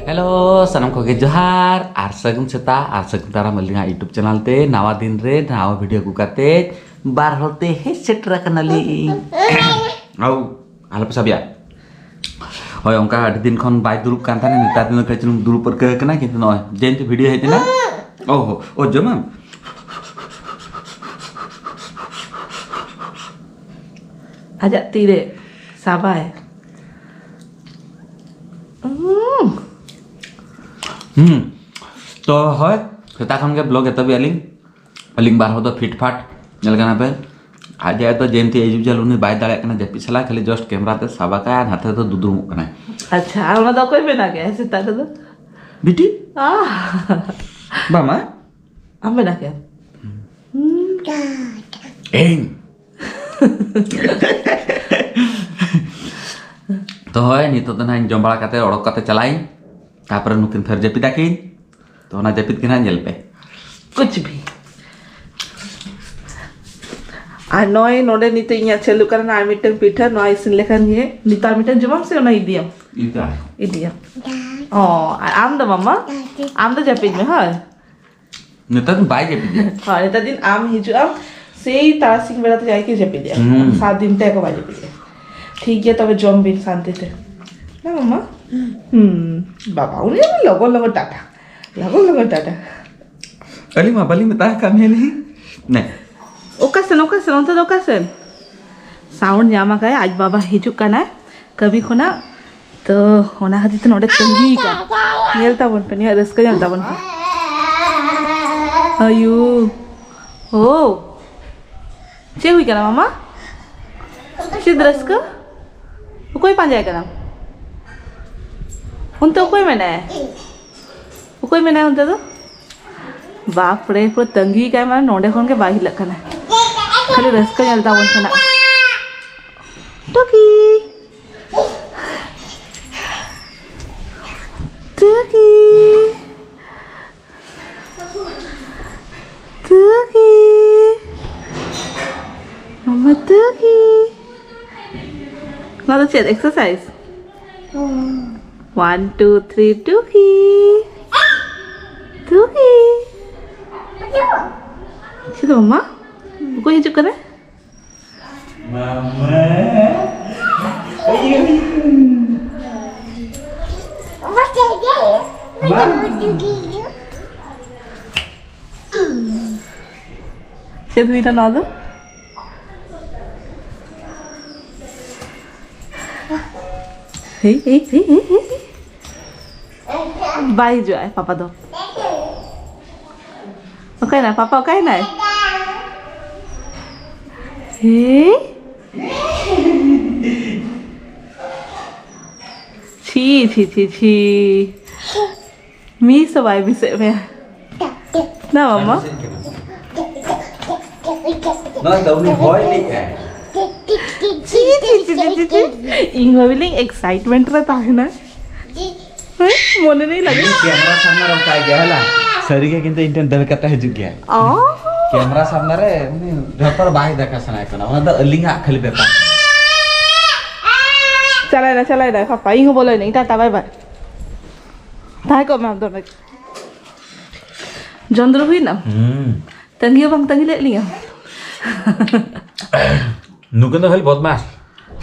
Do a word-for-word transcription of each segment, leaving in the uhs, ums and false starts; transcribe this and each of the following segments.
Hello, ᱥᱟᱱᱟᱢ ᱠᱚᱜᱮ ᱡᱚᱦᱟᱨ ᱟᱨ ᱥᱟᱹᱜᱩᱱ ᱥᱮᱛᱟᱜ ᱟᱨ ᱥᱟᱹᱜᱩᱱ ᱫᱟᱨᱟᱢ ᱟᱹᱞᱤᱧᱟᱜ YouTube ᱪᱮᱱᱮᱞ ᱛᱮ ᱱᱟᱣᱟ ᱫᱤᱱ ᱨᱮ ᱱᱟᱣᱟ ᱵᱷᱤᱰᱤᱭᱳ ᱟᱹᱜᱩ ᱠᱟᱛᱮ ᱵᱟᱨ ᱦᱚᱲ ᱛᱮ ᱦᱮᱡ ᱥᱮᱴᱮᱨ ᱟᱠᱟᱱᱟᱞᱤᱧ᱾ ᱟᱣ, ᱟᱞᱚᱯᱮ ᱥᱟᱵᱭᱟ᱾ ᱦᱳᱭ, ᱚᱱᱠᱟ ᱟᱹᱰᱤ ᱫᱤᱱ ᱠᱷᱚᱱ ᱵᱟᱭ ᱫᱩᱲᱩᱵ ᱠᱟᱱ ᱛᱟᱦᱮᱱᱟ, ᱱᱮᱛᱟᱨ ᱫᱤᱱ ᱫᱚ ᱠᱟᱹᱡ ᱪᱩᱞᱩᱝ ᱫᱩᱲᱩᱵ ᱯᱟᱹᱨᱠᱟᱹᱣ ᱟᱠᱟᱱᱟ, ᱠᱤᱱᱛᱩ ᱱᱚᱜᱼᱚᱭ ᱡᱮᱱᱛᱮ ᱵᱷᱤᱰᱤᱭᱳ ᱦᱮᱡ ᱮᱱᱟ᱾ ᱳ ᱦᱳ, ᱳ ᱡᱚᱢᱟᱢ? ᱟᱡᱟᱜ ᱛᱤᱨᱮ ᱥᱟᱵᱟᱭ᱾ ᱩᱸ᱾ ᱦᱩᱸ᱾ ᱛᱚ ᱦᱳᱭ, ᱥᱮᱛᱟᱜ ᱠᱷᱚᱱ ᱜᱮ ᱵᱞᱚᱜ ᱮᱛᱚᱦᱚᱵᱮᱜᱼᱟ ᱞᱤᱧ᱾ ᱟᱹᱞᱤᱧ ᱵᱟᱨ ᱦᱚᱲ ᱫᱚ ᱯᱷᱤᱴ ᱯᱷᱟᱴ ᱧᱮᱞ ᱠᱟᱱᱟ ᱯᱮ᱾ ᱟᱡ ᱡᱟᱦᱟᱸᱭ ᱫᱚ ᱡᱮᱱᱛᱤ ᱮᱡᱩᱡᱟᱞ ᱩᱱᱤ ᱵᱟᱭ ᱫᱟᱲᱮᱭᱟᱜ ᱠᱟᱱᱟ ᱡᱟᱹᱯᱤᱫ ᱥᱟᱞᱟ, ᱠᱷᱟᱹᱞᱤ ᱡᱟᱥᱴ ᱠᱮᱢᱨᱟ ᱛᱮ ᱥᱟᱵ ᱟᱠᱟᱭ ᱟᱨ ᱦᱟᱱᱛᱮ ᱫᱚ ᱫᱩᱫᱩᱲᱩᱢᱚᱜ ᱠᱟᱱᱟᱭ᱾ ᱟᱪᱪᱷᱟ, ᱟᱨ ᱚᱱᱟ ᱫᱚ ᱚᱠᱚᱭ ᱵᱮᱱᱟᱣ ᱠᱮᱜᱼᱟ ᱥᱮᱛᱟᱜ ᱨᱮᱫᱚ? ᱵᱤᱴᱤ᱾ ᱟᱦ᱾ ᱵᱟᱝ ᱢᱟ᱾ ᱟᱢ ᱵᱮᱱᱟᱣ ᱠᱮᱜᱼᱟᱢ? ᱤᱧ᱾ ᱛᱚ ᱦᱳᱭ, ᱱᱤᱛᱚᱜ ᱫᱚ ᱱᱟᱦᱟᱜ ᱤᱧ ᱡᱚᱢ ᱵᱟᱲᱟ ᱠᱟᱛᱮ ᱚᱰᱚᱠ ᱠᱟᱛᱮ ᱪᱟᱞᱟᱜ ᱟᱹᱧ, ᱛᱟᱯᱚᱨᱮ ᱱᱩᱠᱤᱱ ᱯᱷᱮᱨ ᱡᱟᱹᱯᱤᱫ ᱟᱹᱠᱤᱱ᱾ ᱛᱚ ᱚᱱᱟ ᱡᱟᱹᱯᱤᱫ ᱜᱮ ᱱᱟᱦᱟᱜ ᱧᱮᱞ ᱯᱮ᱾ ᱠᱩᱪ ᱵᱷᱤ᱾ ᱟᱨ ᱱᱚᱜᱼᱚᱭ ᱱᱚᱰᱮ ᱱᱤᱛᱚᱜ ᱤᱧᱟᱹᱜ ᱪᱟᱹᱞᱩᱜ ᱠᱟᱱᱟ ᱟᱨ ᱢᱤᱫᱴᱟᱝ ᱯᱤᱴᱷᱟᱹ, ᱱᱚᱣᱟ ᱤᱥᱤᱱ ᱞᱮᱠᱷᱟᱱ ᱜᱮ᱾ ᱱᱤᱛᱚᱜ ᱟᱨ ᱢᱤᱫᱴᱟᱝ ᱡᱚᱢᱟᱢ ᱥᱮ ᱚᱱᱟ ᱤᱫᱤᱭᱟᱢ? ᱤᱫᱤᱭᱟ᱾ ᱤᱫᱤᱭᱟᱢ᱾ ᱚ, ᱟᱨ ᱟᱢ ᱫᱚ ᱢᱟᱢᱟ? ᱟᱢ ᱫᱚ ᱡᱟᱹᱯᱤᱫ ᱢᱮ, ᱦᱳᱭ᱾ ᱱᱮᱛᱟᱨ ᱫᱚ ᱵᱟᱭ ᱡᱟᱹᱯᱤᱫᱟ᱾ ᱦᱳᱭ, ᱱᱮᱛᱟᱨ ᱫᱤᱱ ᱟᱢ ᱦᱤᱡᱩᱜ ᱟᱢ, ᱥᱮᱭ ᱛᱟᱨᱟᱥᱤᱧ ᱵᱮᱲᱟ ᱛᱮ ᱡᱟᱭ ᱠᱮ ᱡᱟᱹᱯᱤᱫᱮᱜᱼᱟ᱾ ᱦᱩᱸ᱾ ᱥᱟᱛ ᱫᱤᱱ ᱛᱮ ᱮᱠᱚ ᱵᱟᱭ ᱡᱟᱹᱯᱤᱫᱮᱜᱼᱟ᱾ ᱴᱷᱤᱠ ᱜᱮᱭᱟ, ᱛᱚᱵᱮ ᱡᱚᱢ ᱵᱤᱱ ᱥᱟᱱᱛᱤ ᱛᱮ᱾ ᱦᱮᱸ, ᱢᱟᱢᱟ? ᱦᱩᱸ᱾ ᱵᱟᱵᱟ, ᱩᱱᱤ ᱞᱚᱜᱚᱱ ᱞᱚᱜᱚᱱ ᱴᱟᱴᱟ᱾ ᱞᱚᱜᱚᱱ ᱞᱚᱜᱚᱱ ᱴᱟᱴᱟ᱾ ᱟᱹᱞᱤᱧ ᱢᱟ ᱵᱟᱹᱞᱤᱧ ᱢᱮᱛᱟ ᱟᱠᱟᱫ ᱢᱮᱭᱟ ᱞᱤᱧ᱾ ᱱᱮ᱾ ᱚᱠᱟ ᱥᱮᱱ, ᱚᱠᱟ ᱥᱮᱱ? ᱚᱱᱛᱮ ᱫᱚ ᱚᱠᱟ ᱥᱮᱱ? ᱥᱟᱣᱩᱱᱰ ᱧᱟᱢ ᱟᱠᱟᱫᱟᱭ, ᱟᱡ ᱵᱟᱵᱟ ᱦᱤᱡᱩᱜ ᱠᱟᱱᱟᱭ ᱠᱟᱹᱢᱤ ᱠᱷᱚᱱᱟᱜ᱾ ᱛᱚ, ᱚᱱᱟ ᱠᱷᱟᱹᱛᱤᱨ ᱛᱮ ᱱᱚᱰᱮ ᱛᱟᱺᱜᱤ ᱠᱟᱱ᱾ ᱧᱮᱞ ᱛᱟᱵᱚᱱ ᱯᱮ, ᱱᱩᱭᱟᱜ ᱨᱟᱹᱥᱠᱟᱹ ᱧᱮᱞ ᱛᱟᱵᱚᱱ ᱯᱮ᱾ ᱟᱭᱩ᱾ ᱳ᱾ ᱪᱮᱫ ᱦᱩᱭ ᱠᱟᱱᱟ, ᱢᱟᱢᱟ? ᱪᱮᱫ ᱨᱟᱹᱥᱠᱟᱹ? ᱚᱠᱚᱭ ᱯᱟᱸᱡᱟᱭ ᱠᱟᱱᱟ? ᱚᱱᱛᱮ ᱚᱠᱚᱭ ᱢᱮᱱᱟᱭᱟ? ᱚᱠᱚᱭ ᱢᱮᱱᱟᱭᱟ ᱚᱱᱛᱮ ᱫᱚ? ᱵᱟᱯ ᱨᱮ, ᱯᱩᱨᱟᱹ ᱛᱟᱺᱜᱤ ᱠᱟᱭ, ᱢᱟᱱᱮ ᱱᱚᱰᱮ ᱠᱷᱚᱱ ᱜᱮ ᱵᱟᱭ ᱦᱤᱞᱟᱹᱜ ᱠᱟᱱᱟ᱾ ᱠᱷᱟᱹᱞᱤ ᱨᱟᱹᱥᱠᱟᱹ ᱧᱮᱞ ᱛᱟᱵᱚᱱ ᱥᱟᱱᱟ᱾ ᱴᱩᱠᱤ᱾ ᱴᱩᱠᱤ᱾ ᱴᱩᱠᱤ᱾ ᱢᱟᱢᱟ ᱴᱩᱠᱤ᱾ ᱱᱚᱣᱟ ᱫᱚ ᱪᱮᱫ exercise? One, two, three, ᱴᱩᱠᱤ᱾ ᱴᱩᱠᱤ᱾ ᱪᱮᱫ ᱢᱟᱢᱟ? ᱚᱠᱚᱭ ᱦᱤᱡᱩᱜ ᱠᱟᱱᱟ? ᱢᱟᱢᱟ᱾ ᱪᱮᱫ ᱦᱩᱭᱱᱟ ᱱᱚᱣᱟ ᱫᱚ? ᱦᱮᱭ, ᱦᱮᱭ, ᱦᱮᱭ, ᱦᱮᱭ, ᱦᱮᱭ᱾ ᱵᱟᱭ ᱦᱤᱡᱩᱜᱼᱟ ᱯᱟᱯᱟ ᱫᱚ᱾ ᱚᱠᱟᱭᱱᱟ ᱯᱟᱯᱟ, ᱚᱠᱟᱭᱱᱟᱭ? ᱦᱮᱭ᱾ ᱪᱷᱤ, ᱪᱷᱤ, ᱪᱷᱤ, ᱪᱷᱤ᱾ ᱢᱤᱥ ᱦᱚᱸ ᱵᱟᱭ ᱢᱤᱥᱮᱫ ᱢᱮᱭᱟ᱾ ᱱᱟ ᱢᱟᱢᱟ᱾ ᱱᱚᱣᱟ ᱫᱚ ᱩᱱᱤ ᱦᱚᱭ ᱞᱮᱫᱼᱟᱭ᱾ ᱪᱷᱤ, ᱪᱷᱤ, ᱪᱷᱤ, ᱪᱷᱤ, ᱪᱷᱤ᱾ ᱤᱧ ᱵᱷᱟᱵᱤ ᱞᱤᱧ excitement ᱨᱮ ᱛᱟᱦᱮᱱᱟ᱾ ᱦᱮᱸ, ᱢᱚᱱᱮ ᱨᱮ ᱞᱟᱜᱮ᱾ ᱩᱱᱤ ᱠᱮᱢᱨᱟ ᱥᱟᱢᱱᱟ ᱨᱮ ᱚᱱᱠᱟᱭ ᱜᱮᱭᱟ, ᱦᱮᱞᱟ᱾ ᱥᱟᱹᱨᱤ ᱜᱮ, ᱠᱤᱱᱛᱩ ᱤᱧ ᱴᱷᱮᱱ ᱫᱟᱹᱲ ᱠᱟᱛᱮ ᱦᱤᱡᱩᱜ ᱜᱮᱭᱟ᱾ ᱚ᱾ ᱠᱮᱢᱨᱟ ᱥᱟᱢᱱᱟ ᱨᱮ ᱩᱱᱤ ᱡᱷᱚᱛᱚ ᱦᱚᱲ ᱵᱟᱭ ᱫᱮᱠᱷᱟ ᱥᱟᱱᱟᱭᱮ ᱠᱟᱱᱟ, ᱚᱱᱟ ᱫᱚ ᱟᱹᱞᱤᱧᱟᱜ ᱠᱷᱟᱹᱞᱤ ᱵᱮᱯᱟᱨ᱾ ᱪᱟᱞᱟᱭᱱᱟ, ᱪᱟᱞᱟᱭᱱᱟ, ᱯᱟᱯᱟ, ᱤᱧ ᱦᱚᱸ ᱵᱚᱞᱚᱭᱱᱟᱹᱧ, ᱴᱟᱴᱟ, ᱵᱟᱭ ᱵᱟᱭ᱾ ᱛᱟᱦᱮᱸ ᱠᱚᱜ ᱢᱮ ᱟᱢ ᱫᱚ ᱚᱸᱰᱮ᱾ ᱡᱚᱢ ᱫᱚ ᱦᱩᱭᱱᱟ? ᱦᱩᱸ᱾ ᱛᱟᱺᱜᱤ ᱦᱚᱸ ᱵᱟᱝ ᱛᱟᱺᱜᱤ ᱞᱮᱫ ᱞᱤᱧᱟᱹ᱾ ᱱᱩᱠᱤᱱ ᱫᱚ ᱠᱷᱟᱹᱞᱤ ᱵᱚᱫᱢᱟᱥ᱾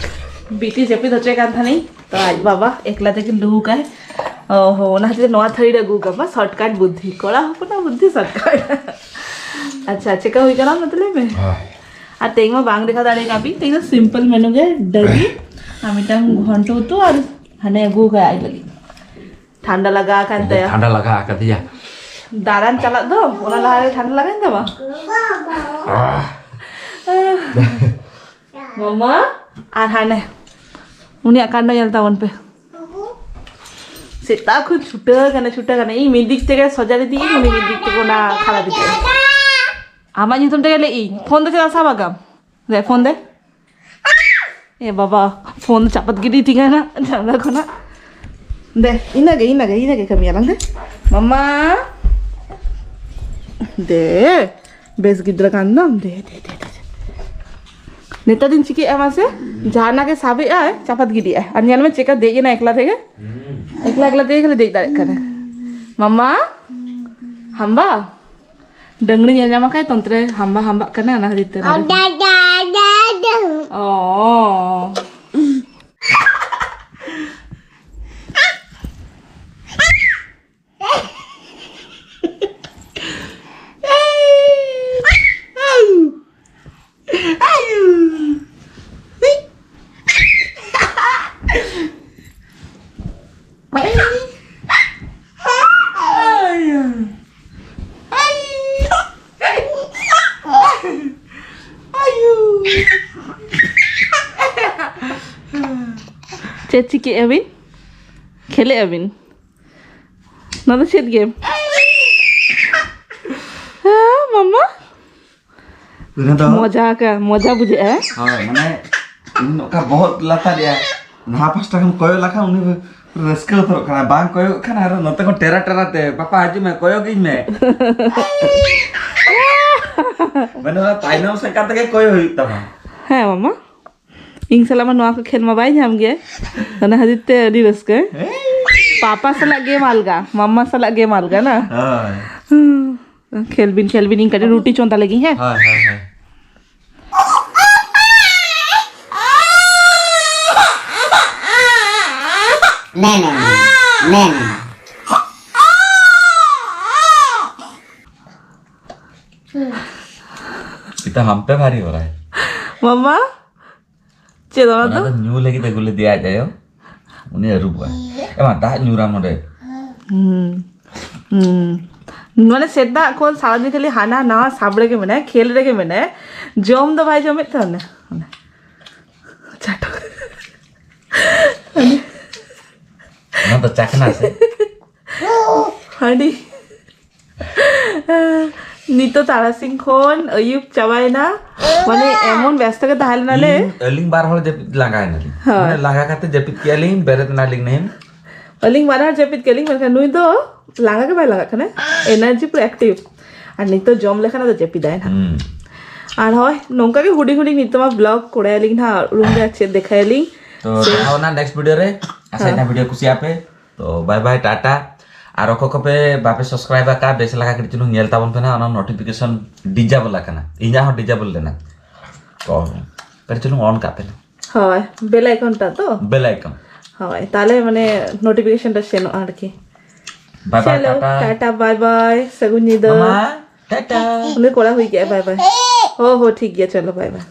ᱵᱤᱴᱤ ᱡᱟᱹᱯᱤᱫ ᱦᱚᱪᱚᱭ ᱠᱟᱱ ᱛᱟᱦᱮᱱᱤᱧ, ᱛᱚ ᱟᱡ ᱵᱟᱵᱟ ᱮᱠᱞᱟ ᱛᱮᱠᱤᱱ ᱞᱩᱦᱩᱠᱟᱭ᱾ ᱚ ᱦᱚ, ᱚᱱᱟ ᱠᱷᱟᱹᱛᱤᱨ ᱱᱚᱣᱟ ᱛᱷᱟᱹᱨᱤ ᱨᱮ ᱟᱹᱜᱩ ᱠᱟᱜ ᱢᱟ, shortcut ᱵᱩᱫᱽᱫᱷᱤ, ᱠᱚᱲᱟ ᱦᱚᱯᱚᱱᱟᱜ ᱵᱩᱫᱽᱫᱷᱤ shortcut᱾ ᱟᱪᱪᱷᱟ, ᱪᱮᱠᱟ ᱦᱩᱭ ᱠᱟᱱᱟ ᱢᱟᱛᱚ ᱞᱟᱹᱭ ᱢᱮ᱾ ᱦᱳᱭ᱾ ᱟᱨ ᱛᱮᱦᱮᱧ ᱢᱟ ᱵᱟᱝ ᱫᱮᱠᱷᱟᱣ ᱫᱟᱲᱮ ᱠᱟᱜ ᱯᱮ, ᱛᱮᱦᱮᱧ ᱫᱚ simple menu ᱜᱮ, ᱰᱟᱹᱞᱤ ᱟᱨ ᱢᱤᱫᱴᱟᱝ ᱜᱷᱚᱱᱴᱚ ᱩᱛᱩ ᱟᱨ ᱦᱟᱱᱮ ᱟᱹᱜᱩ ᱠᱟᱜ ᱟᱡ ᱞᱟᱹᱜᱤᱫ᱾ ᱴᱷᱟᱱᱰᱟ ᱞᱟᱜᱟᱣ ᱟᱠᱟᱱ ᱛᱟᱭᱟ᱾ ᱴᱷᱟᱱᱰᱟ ᱞᱟᱜᱟᱣ ᱟᱠᱟᱫᱮᱭᱟ᱾ ᱫᱟᱬᱟᱱ ᱪᱟᱞᱟᱜ ᱫᱚ, ᱚᱱᱟ ᱞᱟᱦᱟᱨᱮ ᱴᱷᱟᱱᱰᱟ ᱞᱟᱜᱟᱣᱮᱱ ᱛᱟᱢᱟ? ᱟᱦ᱾ ᱢᱟᱢᱟ, ᱟᱨ ᱦᱟᱱᱮ ᱩᱱᱤᱭᱟᱜ ᱠᱟᱱᱰᱚ ᱧᱮᱞ ᱛᱟᱵᱚᱱ ᱯᱮ᱾ ᱥᱮᱛᱟᱜ ᱠᱷᱚᱱ ᱪᱷᱩᱴᱟᱹᱣ ᱠᱟᱱᱟ, ᱪᱷᱩᱴᱟᱹᱣ ᱠᱟᱱᱟ᱾ ᱤᱧ ᱢᱤᱫ ᱫᱤᱠ ᱛᱮᱜᱮ ᱥᱚᱡᱟ ᱤᱫᱤᱭᱟᱹᱧ, ᱩᱱᱤ ᱢᱤᱫ ᱫᱤᱠ ᱛᱮᱜᱮ ᱚᱱᱟ ᱠᱷᱟᱨᱟᱯ ᱤᱫᱤᱭᱟᱹᱧ᱾ ᱟᱢᱟᱜ ᱧᱩᱛᱩᱢ ᱛᱮᱜᱮ ᱞᱟᱹᱭ ᱤᱧ᱾ ᱯᱷᱳᱱ ᱫᱚ ᱪᱮᱫᱟᱜ ᱥᱟᱵ ᱟᱠᱟᱢ? ᱫᱮ, ᱯᱷᱳᱱ ᱫᱮ᱾ ᱮ ᱵᱟᱵᱟ, ᱯᱷᱳᱱ ᱪᱟᱯᱟᱫ ᱜᱤᱰᱤ ᱛᱤᱧᱟ ᱱᱟ ᱡᱟᱱᱞᱟ ᱠᱷᱚᱱᱟᱜ᱾ ᱫᱮ, ᱤᱱᱟᱹᱜᱮ, ᱤᱱᱟᱹᱜᱮ, ᱤᱱᱟᱹᱜᱮ ᱠᱟᱹᱢᱤᱭᱟᱞᱟᱝ ᱫᱮ᱾ ᱢᱟᱢᱟ᱾ ᱫᱮ, ᱵᱮᱥ ᱜᱤᱫᱽᱨᱟᱹ ᱠᱟᱱ ᱫᱚᱢ᱾ ᱫᱮ, ᱫᱮ, ᱫᱮ, ᱫᱮ᱾ ᱱᱮᱛᱟᱨ ᱫᱤᱱ ᱪᱤᱠᱟᱹᱜᱼᱟ ᱢᱟᱥᱮ? ᱡᱟᱦᱟᱱᱟᱜ ᱜᱮ ᱥᱟᱵᱮᱜᱼᱟᱭ, ᱪᱟᱯᱟᱫ ᱜᱤᱰᱤᱜᱼᱟᱭ᱾ ᱟᱨ ᱧᱮᱞ ᱢᱮ ᱪᱮᱫᱠᱟ ᱫᱮᱡ ᱮᱱᱟ ᱮᱠᱞᱟ ᱛᱮᱜᱮ᱾ ᱦᱩᱸ᱾ ᱮᱠᱞᱟ ᱮᱠᱞᱟ ᱛᱮᱜᱮ ᱠᱷᱟᱹᱞᱤ ᱫᱮᱡ ᱫᱟᱲᱮᱭᱟᱜ ᱠᱟᱱᱟ᱾ ᱢᱟᱢᱟ, ᱦᱟᱢᱵᱟ? ᱰᱟᱹᱝᱨᱤ ᱧᱮᱞ ᱧᱟᱢ ᱠᱷᱟᱡ ᱛᱚᱱᱛᱨᱮ ᱦᱟᱢᱵᱟ ᱦᱟᱢᱵᱟᱜ ᱠᱟᱱᱟ, ᱚᱱᱟ ᱠᱷᱟᱹᱛᱤᱨ ᱛᱮ ᱱᱚᱰᱮ᱾ ᱚ᱾ ᱪᱮᱫ ᱪᱤᱠᱟᱹᱭᱮᱜᱼᱟ ᱵᱤᱱ? ᱠᱷᱮᱞᱮᱜᱼᱟ ᱵᱤᱱ? ᱱᱚᱣᱟ ᱫᱚ ᱪᱮᱫ ᱜᱮᱢ? ᱦᱮᱸ, ᱢᱟᱢᱟ? ᱚᱱᱟ ᱫᱚ ᱢᱚᱡᱟ ᱠᱟ, ᱢᱚᱡᱟ ᱵᱩᱡᱷᱟᱹᱜᱼᱟ᱾ ᱦᱳᱭ, ᱢᱟᱱᱮ, ᱤᱧ ᱱᱚᱝᱠᱟ ᱵᱚᱦᱚᱜ ᱞᱟᱛᱟᱨ ᱨᱮᱭᱟᱜ ᱱᱟᱦᱟ ᱯᱟᱥᱴᱟ ᱠᱷᱚᱱ ᱠᱚᱭᱚᱜ ᱞᱮᱠᱷᱟᱱ ᱩᱱᱤ ᱨᱟᱹᱥᱠᱟᱹ ᱩᱛᱟᱹᱨᱚᱜ ᱠᱟᱱᱟ, ᱵᱟᱝ ᱠᱚᱭᱚᱜ ᱠᱷᱟᱱ ᱟᱨᱚ ᱱᱚᱛᱮ ᱠᱷᱚᱱ ᱴᱮᱨᱟ ᱴᱮᱨᱟ ᱛᱮ, "ᱵᱟᱯᱟ, ᱦᱤᱡᱩᱜ ᱢᱮ, ᱠᱚᱭᱚᱜᱤᱧ ᱢᱮ᱾" ᱢᱟᱱᱮ, ᱚᱱᱟ ᱛᱟᱭᱱᱚᱢ ᱥᱮᱫ ᱠᱟᱛᱮ ᱜᱮ ᱠᱚᱭᱚᱜ ᱦᱩᱭᱩᱜ ᱛᱟᱢᱟ᱾ ᱦᱮᱸ, ᱢᱟᱢᱟ᱾ ᱤᱧ ᱥᱟᱞᱟᱜ ᱢᱟ ᱱᱚᱣᱟ ᱠᱚ ᱠᱷᱮᱞ ᱢᱟ ᱵᱟᱭ ᱧᱟᱢ ᱜᱮ, ᱚᱱᱟ ᱠᱷᱟᱹᱛᱤᱨ ᱛᱮ ᱟᱹᱰᱤ ᱨᱟᱹᱥᱠᱟᱹ᱾ ᱯᱟᱯᱟ ᱥᱟᱞᱟᱜ ᱜᱮᱢ ᱟᱞᱜᱟ, ᱢᱟᱢᱟ ᱥᱟᱞᱟᱜ ᱜᱮᱢ ᱟᱞᱜᱟ, ᱱᱟ? ᱦᱳᱭ᱾ ᱦᱩᱸ, ᱠᱷᱮᱞ ᱵᱤᱱ, ᱠᱷᱮᱞ ᱵᱤᱱ, ᱤᱧ ᱠᱟᱹᱴᱤᱡ ᱨᱩᱴᱤ ᱪᱚᱸᱫᱟ ᱞᱮᱜᱤᱧ, ᱦᱮᱸ? ᱦᱳᱭ, ᱦᱳᱭ, ᱦᱳᱭ᱾ ᱢᱮ, ᱢᱮ, ᱢᱮ, ᱢᱮ, ᱢᱮ᱾ इतना हम पे भारी हो रहा है। मम्मा, ᱪᱮᱫ ᱚᱱᱟ ᱚᱱᱟ ᱫᱚ? ᱫᱚ ᱧᱩ ᱞᱟᱹᱜᱤᱫ ᱟᱹᱜᱩ ᱞᱮᱫᱮᱭᱟ ᱟᱡ ᱟᱭᱳ᱾ ᱩᱱᱤ ᱟᱹᱨᱩᱵᱚᱜᱼᱟᱭ᱾ ᱮ ᱢᱟ, ᱫᱟᱜ ᱧᱩᱨᱟᱢ ᱱᱚᱰᱮ᱾ ᱦᱩᱸ᱾ ᱦᱩᱸ᱾ ᱢᱟᱱᱮ ᱥᱮᱛᱟᱜ ᱠᱷᱚᱱ ᱥᱟᱨᱟᱫᱤᱱ ᱠᱷᱟᱹᱞᱤ ᱦᱟᱱᱟ ᱱᱟᱣᱟ ᱥᱟᱵ ᱨᱮᱜᱮ ᱢᱮᱱᱟᱭᱟ, ᱠᱷᱮᱞ ᱨᱮᱜᱮ ᱢᱮᱱᱟᱭᱟ᱾ ᱡᱚᱢ ᱫᱚ ᱵᱟᱭ ᱡᱚᱢᱮᱫ ᱛᱟᱦᱮᱱᱟ᱾ ᱚᱱᱮ᱾ ᱪᱟᱴᱚ᱾ ᱚᱱᱟ ᱫᱚ ᱪᱟᱠᱷᱱᱟ ᱥᱮ? ᱦᱟᱺᱰᱤ᱾ ᱱᱤᱛᱚᱜ ᱛᱟᱨᱟᱥᱤᱧ ᱠᱷᱚᱱ ᱟᱹᱭᱩᱵ ᱪᱟᱵᱟᱭᱮᱱᱟ, ᱢᱟᱱᱮ ᱮᱢᱚᱱ ᱵᱮᱥᱛᱚ ᱜᱮ ᱛᱟᱦᱮᱸ ᱞᱮᱱᱟᱞᱮ᱾ ᱤᱧ, ᱟᱹᱞᱤᱧ ᱵᱟᱨ ᱦᱚᱲ ᱡᱟᱹᱯᱤᱫ ᱞᱟᱸᱜᱟᱭᱮᱱᱟᱞᱤᱧ᱾ ᱦᱳᱭ᱾ ᱢᱟᱱᱮ ᱞᱟᱸᱜᱟ ᱠᱟᱛᱮ ᱡᱟᱹᱯᱤᱫ ᱠᱮᱜᱼᱟ ᱞᱤᱧ, ᱵᱮᱨᱮᱫ ᱮᱱᱟᱞᱤᱧ ᱱᱤᱢ᱾ ᱟᱹᱞᱤᱧ ᱵᱟᱨ ᱦᱚᱲ ᱡᱟᱹᱯᱤᱫ ᱠᱮᱜᱼᱟ ᱞᱤᱧ, ᱢᱮᱱᱠᱷᱟᱱ ᱱᱩᱭ ᱫᱚ ᱞᱟᱸᱜᱟ ᱜᱮ ᱵᱟᱭ ᱞᱟᱸᱜᱟᱜ ᱠᱟᱱᱟ, ᱮᱱᱟᱨᱡᱤ ᱯᱩᱨᱟᱹ ᱮᱠᱴᱤᱵᱷ᱾ ᱟᱨ ᱱᱤᱛᱚᱜ ᱡᱚᱢ ᱞᱮᱠᱷᱟᱱ ᱟᱫᱚ ᱡᱟᱹᱯᱤᱫᱟᱭ ᱱᱟᱦᱟᱜ᱾ ᱦᱩᱸ᱾ ᱟᱨ ᱦᱳᱭ, ᱱᱚᱝᱠᱟ ᱜᱮ ᱦᱩᱰᱤᱧ ᱦᱩᱰᱤᱧ ᱱᱤᱛᱚᱜ ᱢᱟ ᱵᱞᱚᱜ ᱠᱚᱨᱟᱣ ᱟᱞᱤᱧ ᱱᱟᱦᱟᱜ, ᱨᱩᱢ ᱨᱮ ᱪᱮᱫ ᱫᱮᱠᱷᱟᱭᱟᱞᱤᱧ᱾ ᱛᱚ, ᱥᱮ ᱫᱮᱠᱷᱟᱣ ᱱᱟ ᱱᱮᱠᱥᱴ ᱵᱷᱤᱰᱤᱭᱳ ᱨᱮ᱾ ᱟᱥᱟᱭ ᱦᱮᱸ᱾ ᱱᱟ ᱵᱷᱤᱰᱤᱭᱳ ᱠᱩᱥᱤᱭᱟᱜ ᱯᱮ᱾ ᱛᱚ ᱵᱟᱭ ᱵᱟᱭ, ᱴᱟᱴᱟ᱾ ᱟᱨ ᱚᱠᱚᱭ ᱠᱚᱯᱮ ᱵᱟᱯᱮ ᱥᱟᱵᱥᱠᱨᱟᱭᱤᱵ ᱟᱠᱟᱫ, ᱵᱮᱥ ᱞᱮᱠᱟ ᱠᱟᱹᱴᱤᱡ ᱪᱩᱞᱩᱝ ᱧᱮᱞ ᱛᱟᱵᱚᱱ ᱯᱮ ᱱᱟᱦᱟᱜ, ᱚᱱᱟ ᱱᱳᱴᱤᱯᱷᱤᱠᱮᱥᱚᱱ ᱰᱤᱡᱮᱵᱚᱞ ᱟᱠᱟᱱᱟ, ᱤᱧᱟᱹᱜ ᱦᱚᱸ ᱰᱤᱡᱮᱵᱚᱞ ᱞᱮᱱᱟ᱾ ᱛᱚ ᱠᱟᱹᱴᱤᱡ ᱪᱩᱞᱩᱝ ᱚᱱ ᱠᱟᱜ ᱯᱮ ᱱᱟᱦᱟᱜ᱾ ᱦᱳᱭ, ᱵᱮᱞ ᱟᱭᱠᱚᱱ ᱴᱟ ᱛᱚ᱾ Bell icon. ᱦᱳᱭ, ᱛᱟᱦᱞᱮ ᱢᱟᱱᱮ ᱱᱳᱴᱤᱯᱷᱤᱠᱮᱥᱚᱱ ᱴᱟ ᱥᱮᱱᱚᱜᱼᱟ ᱟᱨᱠᱤ᱾ ᱵᱟᱭ ᱵᱟᱭ, ᱪᱚᱞᱚ, ᱴᱟᱴᱟ᱾ ᱴᱟᱴᱟ, ᱵᱟᱭ ᱵᱟᱭ, ᱥᱟᱹᱜᱩᱱ ᱧᱤᱫᱟᱹ᱾ ᱢᱟᱢᱟ, ᱴᱟᱴᱟ᱾ ᱩᱱᱤ ᱠᱚᱲᱟ ᱦᱩᱭ ᱠᱮᱜᱼᱟ, ᱵᱟᱭ ᱵᱟᱭ᱾ ᱦᱳ ᱦᱳ, ᱴᱷᱤᱠ ᱜᱮᱭᱟ, ᱪᱚᱞᱚ, ᱵᱟᱭ ᱵᱟᱭ᱾